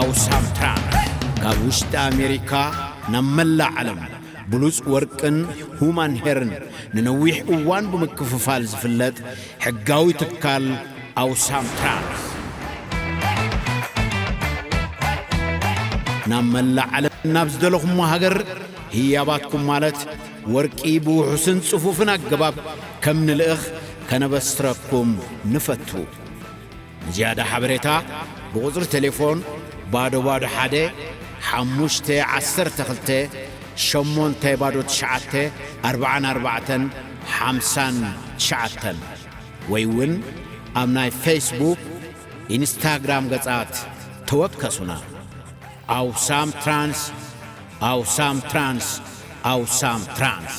ኣውሳም ትራንስ ካብ ውሽጢ ኣሜሪካ ናብ መላእ ዓለም ብሉጽ ወርቅን ሁማን ሄርን ንነዊሕ እዋን ብምክፍፋል ዝፍለጥ ሕጋዊ ትካል ኣውሳም ትራንስ፣ ናብ መላእ ዓለም ናብ ዝደለኹሞ ሃገር ህያባትኩም ማለት ወርቂ ብውሑስን ጽፉፍን ኣገባብ ከም ንልእኽ ከነበስረኩም ንፈቱ። ንዝያዳ ሓበሬታ ብቁጽሪ ቴሌፎን ባዶ ባዶ ሓደ ሓሙሽተ ዓሰርተ ክልተ ሸሞንተ ባዶ ትሽዓተ ኣርባዓን ኣርባዕተን ሓምሳን ትሽዓተን ወይ እውን ኣብ ናይ ፌስቡክ፣ ኢንስታግራም ገጻት ተወከሱና። ኣውሳም ትራንስ፣ ኣውሳም ትራንስ፣ ኣውሳም ትራንስ፣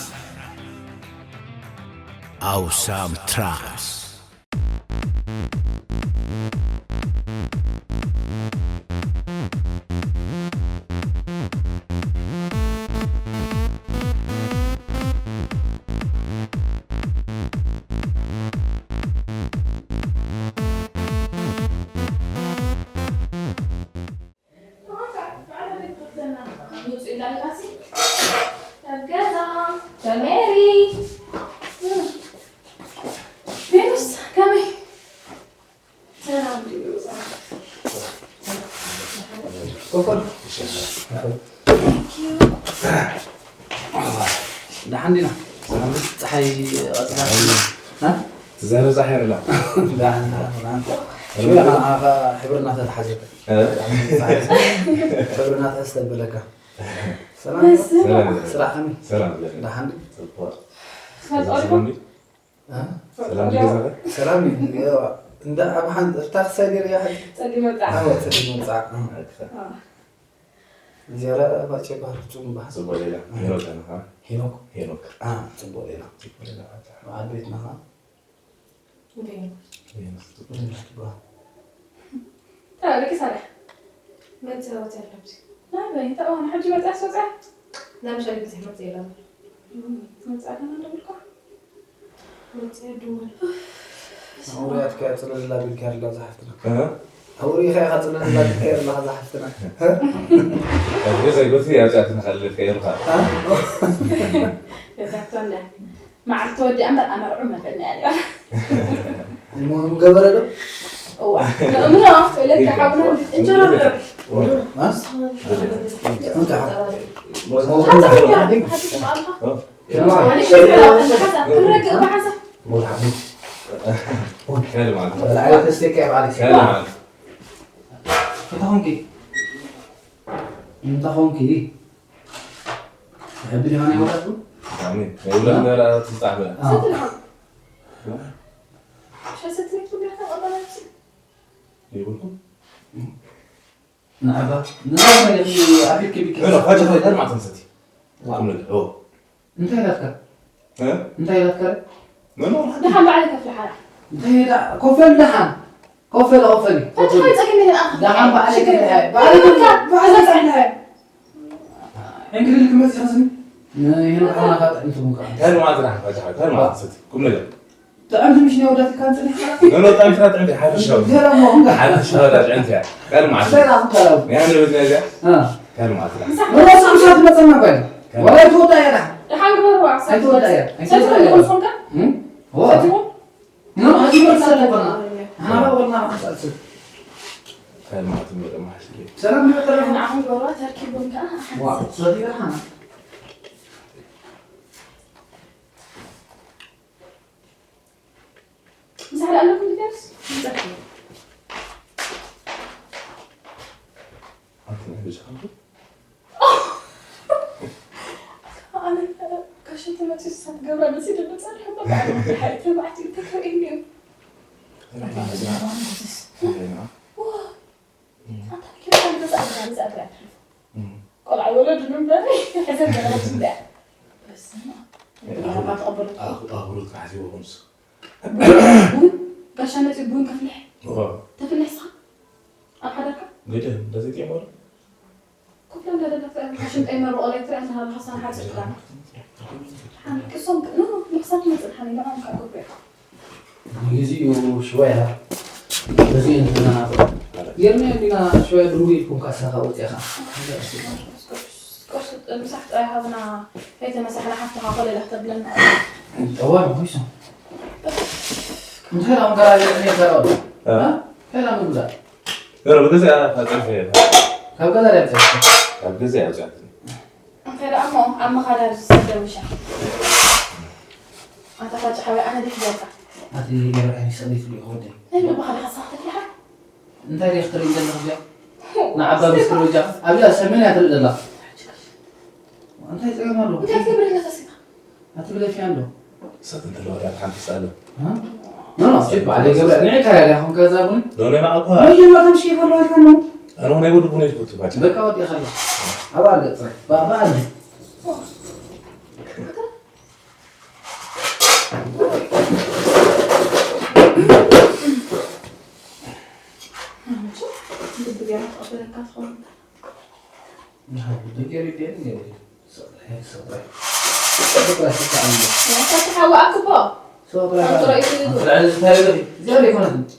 ኣውሳም ትራንስ። ደሓን ዲና? ፀሓይ ቀፂላ? እ? ትዛረብ ፀሓይ ኣላ። ደሓን፣ ደሓን፣ ደሓን። ሽወያ ከኣ ሕብርና ተተሓዘካ። እ? ሕብርና ተስተብለካ። ሰላም? ሰላም። ስራሕ ከመይ? ሰላም። ደሓን ዲ? ጽቡቕ። ሰላም ዲ? እ? ሰላም ዲ ገዛኻ? ሰላም እዩ። እንዳ ኣብ ሓንቲ እታ ክሳይ ነይረ እያ ሓቂ። ጸሊም መብጽዓ። ኣዎ፣ ጸሊም መብጽዓ። ኣዎ። ዝያዳ ባጭ ይበሃል፣ ፍጹም ይበሃል። ጽቡቕ ሌላ። ሄኖክ ኣለኻ? ሄኖክ? ሄኖክ። አ፣ ጽቡቕ ሌላ። ጽቡቕ ሌላ። በዓል ቤትና ኸኣ? እንታይ ሄኖክ? ሄኖክ። እንታይ ይበሃል? እንታይ ደቂ ሳልሕ? መብጽዓ ወጽያ ኣሎ ኣብዚ። ናበይ? እንታይ እዋን? ሕጂ መብጽዓ ስወጽያ? ናብ ሻሂ ብዙሕ መብጽዓ የለን። መብጽዓ ደህና እንደበልኳ? መብጽዓ ደወል። ኣውርያትካ ጽለል ኣቢልካ ያላ ዝሓፍትና። እ? ኣውሪኻ ኢኻ ጽለል ኣቢልካ ያላ ዝሓፍትና። እ? ኣብ ገዛይ በቲ ኣብዚኣትና ካልልካ ኢልካ። እ? የዛቶ እንዳ መዓልቲ ተወዲኣ እምበር ኣመርዑ መበልና እያ። እሞ ገበረ ዶ? እዋ። ንእምሮ፣ ወለድካ ሓውና እንጀራ ብልዑ። እ? እንታይ? ሓንቲ ሓንቲ። እንታይ ኢላትካ? እ? እንታይ ኢላትካ? መን? ደሓን ባዕለይ ከፍልሓ። እንታይ ኢላ? ኮፈል ደሓን። ኮፈል፣ ኮፈል። ፈትሖ ይጸግም የለን ኣኻ። ደሓን ባዕለይ ሽግር ከፍልሓ። የለን። ባዕለይ ከፍልሓ። ባዕለይ ከፍልሓ። ዕንክሊል ክመጽእ ይኽእል። ንሄኖክ ሓውና ካብ ጥዕምቲ ቡን ከዓ። እንታይ ማለት ኢኻ? እንታይ ማለት ኢኻ? እንታይ ማለት ኢኻ? ቁም ነገር። ጥዕምቲ ምሽ ናይ ወዳት ካንጽል ኢኻ? ኖ፣ ኖ፣ ጥዕምቲ፣ ጥዕምቲ፣ ሓፈሻዊ። ገለ እሞ። ሓፈሻዊ ጥዕምቲ እያ። ካልእ ማለት ኢኻ? እንታይ ኢኻ? ናይ ኣንደበት ናይ እዚኣ? እ። ካልእ ማለት ኢኻ? ምሳሕ ኖ፣ ኖ፣ ምሳሕ ትመጽእና እኮ እያ። ካልእ። ወላ ትወዳ እያ ደሓን። ደሓን ግበርዋ። ኣይትወዳ እያ። ኣይትወዳ እያ። ሰትኹም ዲኹም ንስኹም ከ? እም? ዋ። ሰትኹም? ኖ፣ ኣቲ ወርሳ ተኮና። ኣና ወርና ማሳልስ። ካልማት መደማ ሓሽኪ። ሰላም ነው ተረፈ። ንዓኹም ገብራ ተርኪቦም ከኣ ዋ፣ ሓንሳብ። ሰዲራ ሓና። ምሳሌ ኣለኩም ድረስ? ምሳሌ። ኣቲ ናይ ብቻ ኣነ ጋሽ ተመፅኡ ሳት ገብራ መፅኡ ደብፀ ሓይተ ባዕቲ ተከርእኒ እዩ። ቆልዓ ወለዱ ንበር ሕዘን ገረበት እንዳ በስመ ኣብ። ኣኽብሮት ክሓስቦ ኹምስ። ቡን ጋሻ መፅኡ ቡን ከፍልሕ። ተፍልሕ ስኻ ኣብ ሓዳርካ? ግደ እንደዚ ጤሞር ኮፍላ እንዳደለፍካ ኢኻ ሽንጠይ መርቆ ላይ ትሪኣ እንዳሃለኻ ሳን ሓፂርካ። ሓኒ ቅሶም ክ-፣ ኖ፣ ኖ፣ ንክሳት መፅእ ሓኒ ኢኻ ኮፍላ ኢኻ። ንግዚኡ ሽወያ በዚ እንተናናፈ። ጌርና ዲና ሽወያ ድንጉ ኢልኩም ካሳኻ ወፂኻ። ቁርሲ ምሳሕ ጥራይ ሃብና፣ ከይተነሳሕና ሓፍትኻ ኮለላ ክተብለና። ጠዋር ኮይሶ። እንታይ ደኣ ጋራ ይዕኔ ዘረባ? እ? እንታይ ደኣ ምግዛ? ገረ ብግዜ ኣጸርፈ። ካብ ገዛ ደኣ ኣጸርፈ። ካብ ገዜ ኣውጻት። እንታይ ደኣ እሞ ኣብ መኻዳር ዝሰደው ሻ። ኣታ ፋጭ ሓወይ፣ ኣነ ዲክ ዘውጣ። ኣቲ የብርሃኒ ሰበይት ዲኹ ወደይ? ናይ ልብኻ ደሓ ሳኽት ዲኻ? እንታይ ዲኽ ትርኢ ዘለኽ እዚኣ? ንዓባ ምስ ትረጃ ኣብዚኣ ሰሜን እያ ትርኢ ዘላ። እንታይ ጸገም ኣለዎ? እንታይ ትገብር ኣለኻ ሲኻ? ኣቲ ግደፊ ኣሎ። ሰብ እንተለዋ ዳር ሓንቲ ስኣለ። ኖ፣ ኖ፣ ችፕ ባዕለይ ገብረ፣ ንዒ ካያ ዲያ ኹን ከዛ ቡን? ኖ፣ ኖ፣ ማዕኳ። ወይ ድማ ተምሽኪ ይፈርሃልካ ነው። ኣነ ሆነ ይወዱ ቡን ይዝቡት ባጫ። በቃ ወዲኻ ኣለሽ። ኣብ ኣርገጽ፣ ባ-፣ በዓል። ደገ ሪቤን ገሪ። ሰጥሒ፣ ሰጥሒ። ሰጥሒ ሓዋ ኣክቦ። ሰጥሒ። ኣብ ጥራይ እዩ። ልዕሊ ዝታይ ገሪ። እዚኣ ዘይኮነት።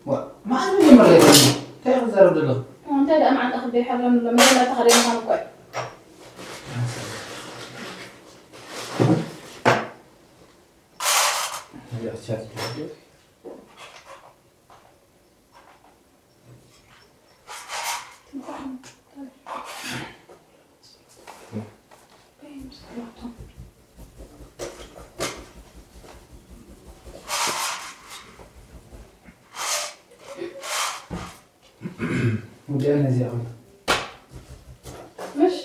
ዋ፣ መዓዝ መጀመርያ ይኮነ? እንታይ ክዛረብ ዘለኹ? እንታይ ደኣ መዓንጣ ክበይ ሓብረን ኣሎ። መጀመርያ ተኸደን ምዃኑ እኮ እዩ። እዚኣ ቻት ወዲያ ነዚኣ ኮይና። ምሽ?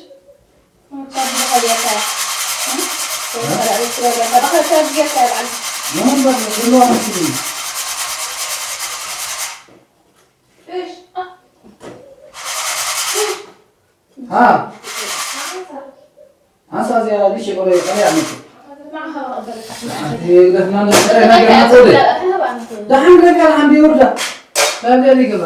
ሃ። ሃንሳ እዚኣ ዲሽ ቆሎ ቀለ ኣመጡ። ይግደፍና እንደ ሰረ ነገር ናጸው። ደሓን ገጋ ደሓን ቢወርዳ። ካብዚኣ ሊገባ።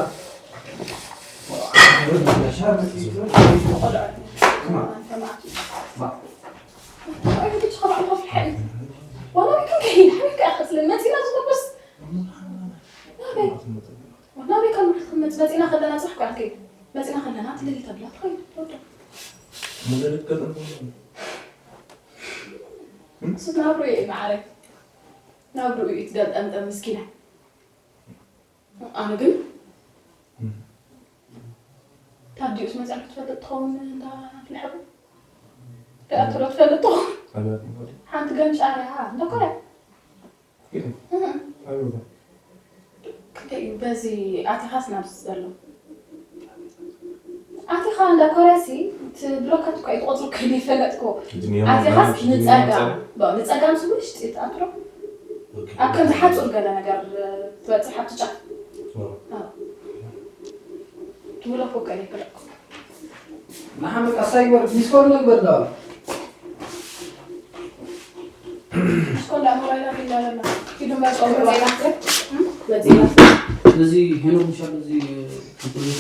ናበይ ካብ መዓልቲ ክንመጽእ መጺና ከለና ጽባሕ ኳ ክንከይድ መጺና ከለና ትልል ተብላ ትኸይድ ትወዶ። መገለጥ ገጠም እሱ ናብሩ እዩ ማዕረ ናብሩ እዩ ትገልጠምጠም ምስኪና። ኣነ ግን ታዲኡስ መጺኣ ክትፈልጥ ትኸውን እንዳ ፍልሐቡ ደኣ ትሎ ትፈልጥ ትኸውን ሓንቲ ገምሻ እያ እንዳ ኮርያ። ክንደይ እዩ በዚ ኣቲኻስ ናብዚ ዘሎ ኣቲኻ እንዳ ኮርያሲ እቲ ብሎካት እኳ እዩ ትቆፅሩ ከይደ ይፈለጥክዎ ኣቲኻስ ንፀጋም ንፀጋም ስውሽ ጥኣትሮ ኣብ ከምዚ ሓፁር ገለ ነገር ትበፅሕ ኣብቲ ጫፍ ትብለኮ ገለ ይፈለጥክዎ ንሓመድ ኣሳይ ወርድ ሚስኮል መግበር ዳዋ ስኮላ ሞባይላ ቢላ ለና ኪዱ መጾ ሞባይላ መጽላ እዚ ሄኖክ ምሻል እዚ ክጥልዩ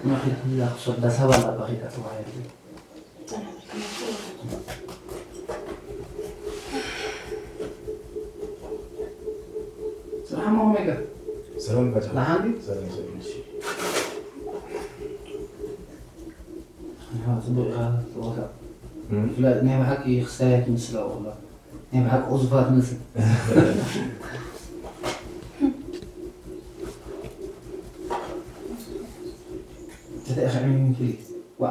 ማኺድ ክላ ክሶዳ ሰባላ ባኺዳ ተባሂሉ ሰላም ኦሜጋ ሰላም ባጫ ናሃንዲ ሰላም ሰላም ጽቡቕ ኢኻ ትወታ። ብፍላይ ናይ ብሓቂ ክስታይ ኣይትመስል ኣብኡ ከሎ። ናይ ብሓቂ ቅዙፋ ትመስል። ተተእኸ ዕሚም ክሊ። ዋ።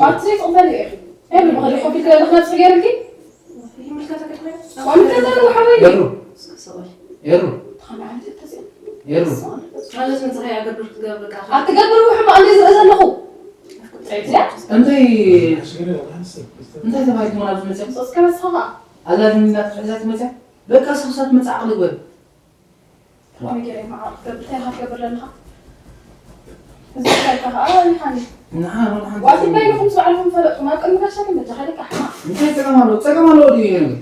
ኣቲ ዘይትቕበል ኢኺ። ኤሉ ብኸሊ ኮፊ ገለ ክነጽ ገይርልኪ። ይምልከተካ ይኾን? ወምልከተካ ሓወይ። ኤሉ። ኤሉ። ተኻና ዓመት ተዚኣ። ኤሉ። ማለት ምንታይ ኣገብር ትገብር ቃ? ኣትገብር ሕማቕ እንደ ዝርኢ ዘለኹ። እንታይ እንታይ ተባሂልኩም ኣብዚ መፅያ? እስከ መስኻ ኣላ ዝምና ትሕዛ ትመፅያ በቃ ስኽሳት መፅዓ ቅልግበል። ከመይ ገይረ መዓቕ ክገብር እንታይ ኢኻ ትገብር ዘለኻ? እዚ እንታይ ኢልካ ኸዓ ይሓኒ? ንሓን ንሓን ዋት ባይልኩም ዝባዕልኩም ፈለጥኩም ኣብ ቅድሚ ጋሻ ግን በጃኻ ኢልካ ሕማቕ። እንታይ ፀገም ኣለዎ? ፀገም ኣለዎ ድዩ ይሄ ነገር?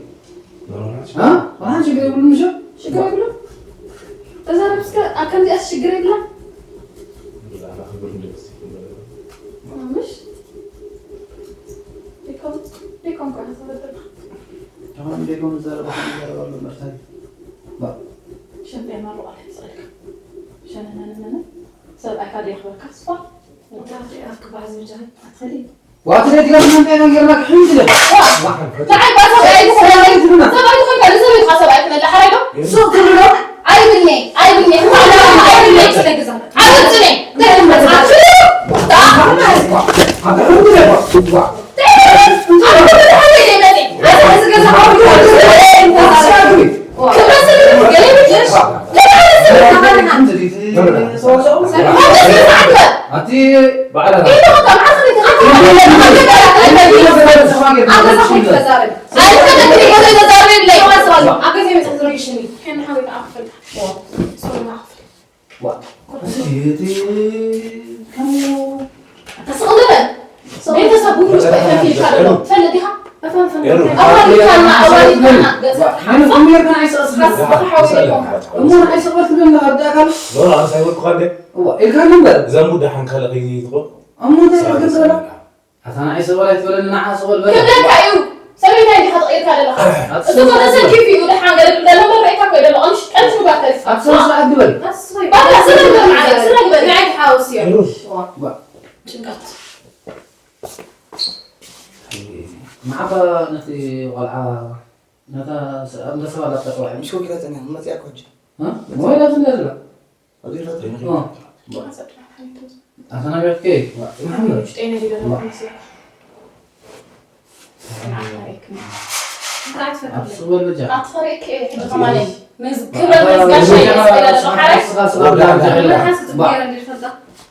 አ? ዋላ ችግር የብሉን ምሽ? ሽግር የብሉን። ተዛረብ እስከ ኣብ ከምዚኣስ ሽግር የብላን። ምሽ? ዲኮም ዲኮም ከ ተበደልካ። ተማም ዲኮም ዘረባ ዘረባ መርሳይ። ባ ሸምፒዮን ኣሉ ኣለ ይጸልካ። ኣደ ይኽበርካ። ስዋ። ወታ ኣደ ኣክባ ዝብጃ። ኣትኸዲ። ዋት ደት ጋር ምን ታይና ገርና ክሕም ዝለ። ንዓይ ባ ሰብኣይ ዝኾነ ሰብኣይ ዝኾነ ሰብኣይ ክነዳ ሓራይ ዶ? ሱቕ ትብሎ? ኣይብልኒ፣ ኣይብልኒ። ኣይብልኒ። ኣይብልኒ። ኣይብልኒ። ኣቲ ባዕላ ቤተሰብ ሁሉ ተፈፊልካ ዘሎ ትፈልጥ ኢኻ? ኣፋልፋልና፣ ኣዋሊድካና፣ ገዛ ሓስኻ ሓውልካ። እሞ ንዓይ ሰቕበል ትብለኒ ኣለኻ፣ ርዳእካ ኣሎ? ኖ፣ ኣነ ሳይወድኩኻ እንዴ? እዋ፣ ኢልካ እምበር። ዘንቡ ደሓን ካልእ ከይትኾን? እሞ እንታይ ኢኻ ክትብል? ኣታ ንዓይ ሰቕበል ኣይትበለኒ፣ ንዓ ሰቕበል በል። ክብለካ እዩ። ሰበይታይ እንዲኻ ተቐይርካ ዘለኻ? ኣት-፣ እሱ እኮ ተሰኪፉ እዩ፣ ደሓን ገለ ክብል ዘሎ እምበር፣ ርእይካ እኮ እዩ ዘሎ። ቀምሽ፣ ቀምሽ ምግባር ተሪፉ። ኣት፣ ስነ ስርዓት ግበሪ። ኣስወይ። ባላ ስነ ግበሪ፣ ንዓይ፣ ስነ ግበሪ። ንዓይ ትሓውስ እያ። ሩዝ። ዋ። ጭንቀት። ንዓኻ ነቲ ቆልዓ፣ ነታ ስ-፣ ኣብ እንዳ ሰባ ላታ ቆልዓ። ምሽ ወኪላተን እያ፣ መጽያ እኮ ሕጂ። እ? ሞባይል ኣብዚ እንዳ ዘላ። ኣብዚ ኢላ ተሪፋ። እ። ኣታ ናበይ ክትከይድ? መሓመድ። ውሽጠይ ነዲለ ነበር መስለካ። ንዓኻ ርኤክኒ። እንታይ ትፈክር? ኣብ ሱቅ በል በጃ። ኣትኸሪእክ እየ ሕጂ ከማለይ። መዝ-፣ ክብረት መዝጋሻ እየ ስለ ኣለኹ ሓራይ። ስጋ፣ ስጋ፣ ስጋ፣ ስጋ። መሓስ ክትገይረ እንዲ ትፈልጣ።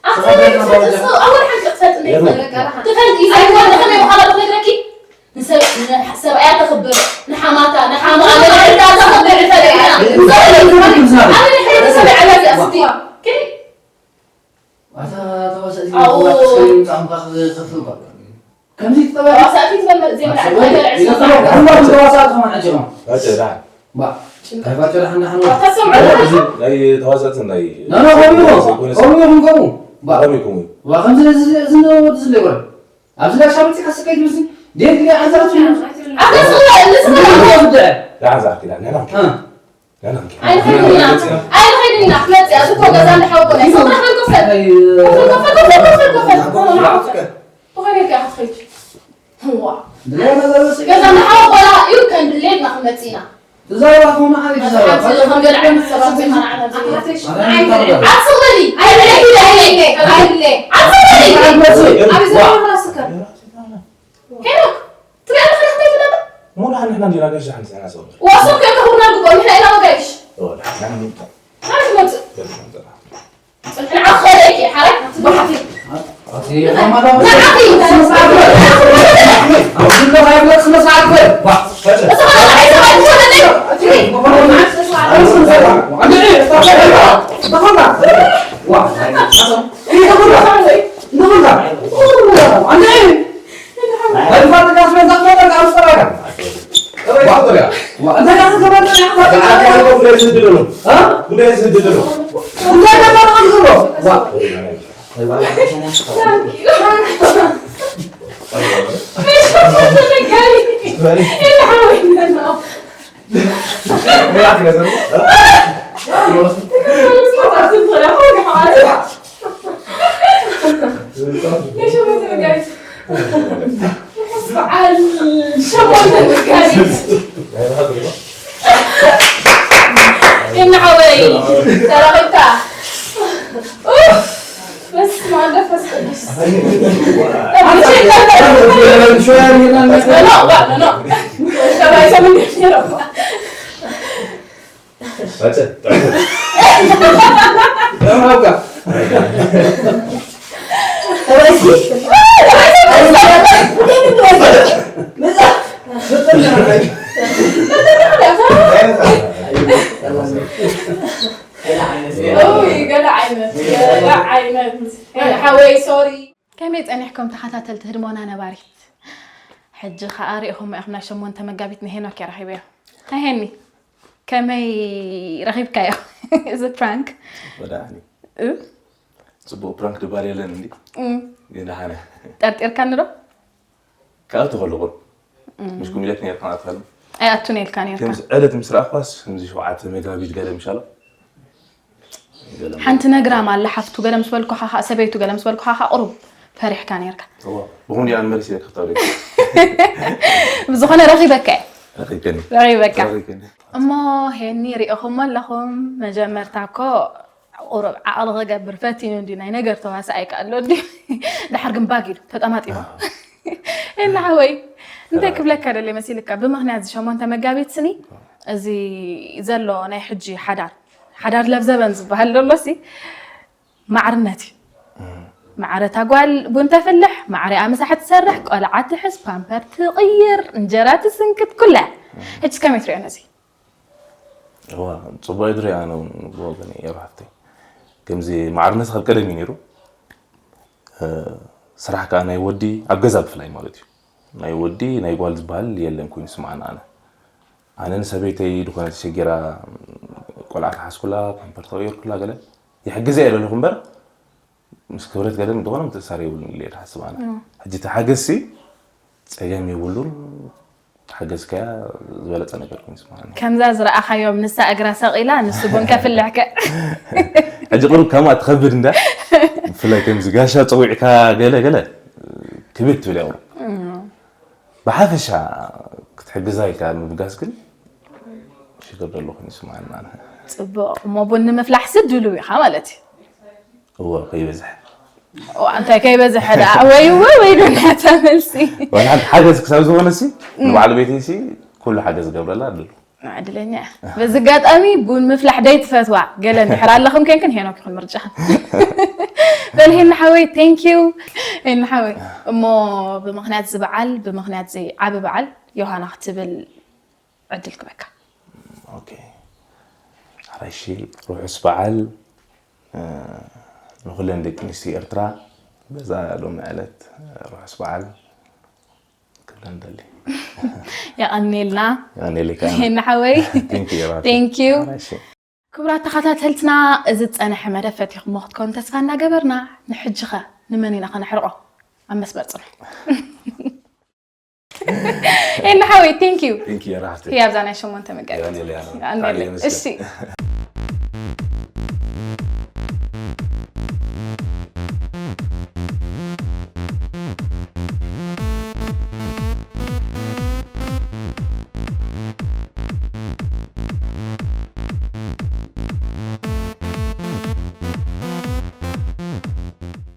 ኣትኸሪእክ ትፈልጥ፣ እስኸ ኣወል ሓቂ ክትፈልጥ እንደ ይፈልጥ። ትፈልጥ፣ ኣይኮነ ከመይ ምዃና ክትነግረኪ? ንሰብ-፣ ንሰብኣያ ተኽብር፣ ንሓማታ፣ ንሓማ፣ ንሓማታ ተኽብር፣ ንሰብኣያ ተኽብር። ኣነ ንሕብረተሰብ ይዓላዚ ኣስቲ። ከይ-፣ ኣታ ተዋሳእ እዚ ኣዎ። ተዋሳእ ስክሪን ጻምካ ክኸፍል እኳ። ከምዚ ትጠባ ተዋሳእቲ ትበል ዘይብላ ኣሰብ ነገር ዕስራ ይዘፍሮ። ሰዓት። ኩሎም ተዋሳእቲ ከማን ዕጭማ። ኣጭራ። ባ። ጭንቀት። ካይፋ ጭራ ሓንዳ ሓንዳ። ተሰምዑ። እዚ ናይ ተዋሳእቲ ናይ ና፣ ና፣ ከምኡ ይኹን። ዘይኮነ ሰብ። ከምኡ ይኹን፣ ከምኡ። ባ። ከምኡ ይኹን። ባ፣ ከምዚ፣ እዚ፣ እዚ፣ እዚ ወዲ ዝለ ይበል። ኣብዚ ጋሻ መፂ ካስቀይ ትብስኒ። ዴት ሊ ዓዘራት ትብስኒ። ዓዘራት ትብስኒ። ዓዘራት ትብስኒ። ዳዕዛ ኪዳ፣ ነና። እ። ኣይንኸይድን ኢና፣ ኣይንኸይድን ኢና፣ ክትመጽእ እያ፣ እዚ እኮ ገዛ እንዳ ሓወቦ ናይ ሰው ክረኽበን ክፈል። ክፈል፣ ክፈል፣ ክፈል፣ ክፈል፣ ክፈል። ተኾይኑ ኢልካ ክትኸይድ። እዋ። ገዛ እንዳ ሓወቦና እዩ፣ ከም ድሌትና ክንመጽእ ኢና። ትዛረባ ከሆነ ዓቢ ትዛረባ። ኣትሓት ከም ገለ ዓይነት ሰባት ዜማ ንዓና ዘይብላ። ኣትሓት ንዓይ ትዛረባ። ዓጽው በሊ፣ ኣይብለይ፣ ኣይብለይ፣ ኣይብለይ። ዓጽው በሊ። ዓጽው በሊ። ዓቢ ዘረባ ራስካ። ሄኖክ፣ ትሪኣ ኣለኻ እንታይ ትብለና? እሞ ንሓ-፣ ንሕና እንዲና ጋሽ ሓንቲ ሕና ሰው። ዋሶም ከ ከኹርና ግቦ፣ ንሕና ኢና መጋይሽ። ኦ፣ ንሕና ንምንታይ? ሓንቲ መጽእ። ንሕና ኸለኪ፣ ሓራይ፣ ብሓፊ። ኣቲ፣ ንዓኺ። ስነ ስርዓት በል። ኣቲ፣ ንዓኺ። ስነ ስርዓት በል። ዋ። እሱ ኸለኪ፣ ሰብኣይ ትኾነለይ። ዋ። በዓል ሸሞንተ መጋቢት። የናሓወይ ተረኺብካ። ኡፍ፣ በስመ ኣብ መንፈስ ቅዱስ። ኖ፣ ኖ፣ ኖ። ሰብኣይ ሰብ እንዴት ነይሩ? ኡይ፣ ገለ ዓይነት፣ ገለ ዓይነት። ሓወይ፣ ሶሪ። ከመይ ጸኒሕኩም ተኸታተልቲ ህድሞና ነባሪት? ሕጂ ኸኣ ሪኢኹሞ ኢኹም፣ ናይ ሸሞንተ መጋቢት ንሄኖክ እየ ረኺበዮ። ሃይ ሄኒ፣ ከመይ ረኺብካዮ? እዚ ፕራንክ? ወዳእኒ። እ? ጽቡቕ ፕራንክ ድባል የለን እንዲ? እም። ግን ደሓነ። ጠርጢርካኒ ዶ? ካብ ትኸሉ ቁሩብ። እም። ምስ ኮሚድያት ነርካ ኣትኸሉ። ኣይኣቱን ኢልካ ነርካ። ከምዚ ዕለት ምስ ረኣኽዋስ፣ ከምዚ ሸውዓተ መጋቢት ገለ ምሻሎ? ሓንቲ ነግራም ኣላ ሓፍቱ ገለ ምስ በልኩኻ ኸዓ ሰበይቱ ገለ ምስ በልኩኻ ኸዓ ቁሩብ ፈሪሕካ ነርካ። ብኹም ያን መልስ ይረክብታ። ብዝኾነ ረኺበካ እየ። ረኺብከኒ ረኺበካ። ረኺብከኒ። እሞ ሄኒ ሪእኹሞ ኣለኹም መጀመርታ እኮ ቁሩብ ዓቕሊ ክገብር ፈቲኑ እንዲ ናይ ነገር ተዋሳኣይ ከ ኣሎ እንዲ ድሓር ግን ባግ ኢሉ ተጠማጢሙ። እና ሓወይ እንታይ ክብለካ ደለ መሲልካ ብምኽንያት እዚ ሸሞንተ መጋቢት ስኒ እዚ ዘሎ ናይ ሕጂ ሓዳር ሓዳር ለብዘበን ዝበሃል ዘሎ ሲ ማዕርነት እዩ። ማዕረ እታ ጓል ቡን ተፍልሕ፣ ማዕሪኣ ምሳሕ ትሰርሕ፣ ቆልዓ ትሕዝ፣ ፓምፐር ትቕይር፣ እንጀራ ትስንክት፣ ኩላ ሕጂ ከመይ ትሪኦ ነዚ? እዋ ጽቡቅ ድሪ ኣነ እውን ብወገን የሩ ሃፍተይ ከምዚ ማዕርነት ካብ ቀደም እዩ ነይሩ። ስራሕ ከዓ ናይ ወዲ ኣብ ገዛ ብፍላይ ማለት እዩ ናይ ወዲ ናይ ጓል ዝበሃል የለን ኮይኑ ስምዓና ኣነ ኣነ ንሰበይተይ ዝኾነ ተሸጊራ ቆልዓ ተሓዝኩላ ፓምፐር ተቐይርኩላ ገለ ይሕግዘ እየ ለለኹ እምበር ምስ ክብረት ገለ ዝኾነ ምትእሳር የብሉን ኢለ እየ ዝሓስብ ኣነ ሕጂ ተሓገዝሲ ፀገም የብሉን ተሓገዝካያ ዝበለፀ ነገር ኮይኑ ስምዓኒ ከምዛ ዝረኣኻዮም ንሳ እግራ ሰቒላ ንሱ ቡን ከፍልሕከ ሕጂ ቁሩብ ከምኣ ትኸብድ እንዳ ብፍላይ ከምዚ ጋሻ ፀዊዕካ ገለ ገለ ክብድ ትብል እያ ቁሩብ ብሓፈሻ ክትሕግዛ ኢልካ ምብጋስ ግን ሽግር ዘሎ ኮይኑ ይስምዓኒ ኣነ ፅቡቕ እሞ ቡን ንምፍላሕ ሲ ድሉው ኢኻ ማለት እዩ እወ ከይበዝሕ ዋ፣ እንታይ ከይበዝሐ ደኣ ወይ እወ ወይ ዶ ናታ መልሲ ዋላ ሓንቲ ሓገዝ ክሳብ ዝኾነ ሲ ንበዓል ቤተይ ሲ ኩሉ ሓገዝ ገብረላ ኣለሉ ዕድለኛ እያ። በዚ ኣጋጣሚ ቡን ምፍላሕ ደይ ትፈትዋ ገለ እንድሕር ኣለኹም ኮንክን ሄኖክ ይኹን ምርጫኽን በል ሄና ሓወይ thank you ሄና ሓወይ እሞ ብምኽንያት እዚ በዓል ብምኽንያት እዚ ዓቢ በዓል ዮሃና ክትብል ዕድል ክበካ ኦኬ ሓራይሺ ርሑስ በዓል ንኩለን ደቂ ኣንስትዮ ኤርትራ በዛ ሎሚ ዕለት ርሑስ በዓል ክብለን ደሊ የቐኔልና ያኔልካ ሄና ሓወይ Thank you ራፊ thank you ሓራይሺ ክቡራት ተኸታተልትና እዚ ዝፀንሐ መደብ ፈቲኹሞ ክትከውን ተስፋ እናገበርና ንሕጂ ኸ ንመን ኢና ከነሕርቆ ኣብ መስመር ፅንሑ ሄና ሓወይ thank you Thank you ራፍቲ ያብዛ ናይ ሸሞንተ መጋቢት ያኔልያ ኣንዴለ። እሺ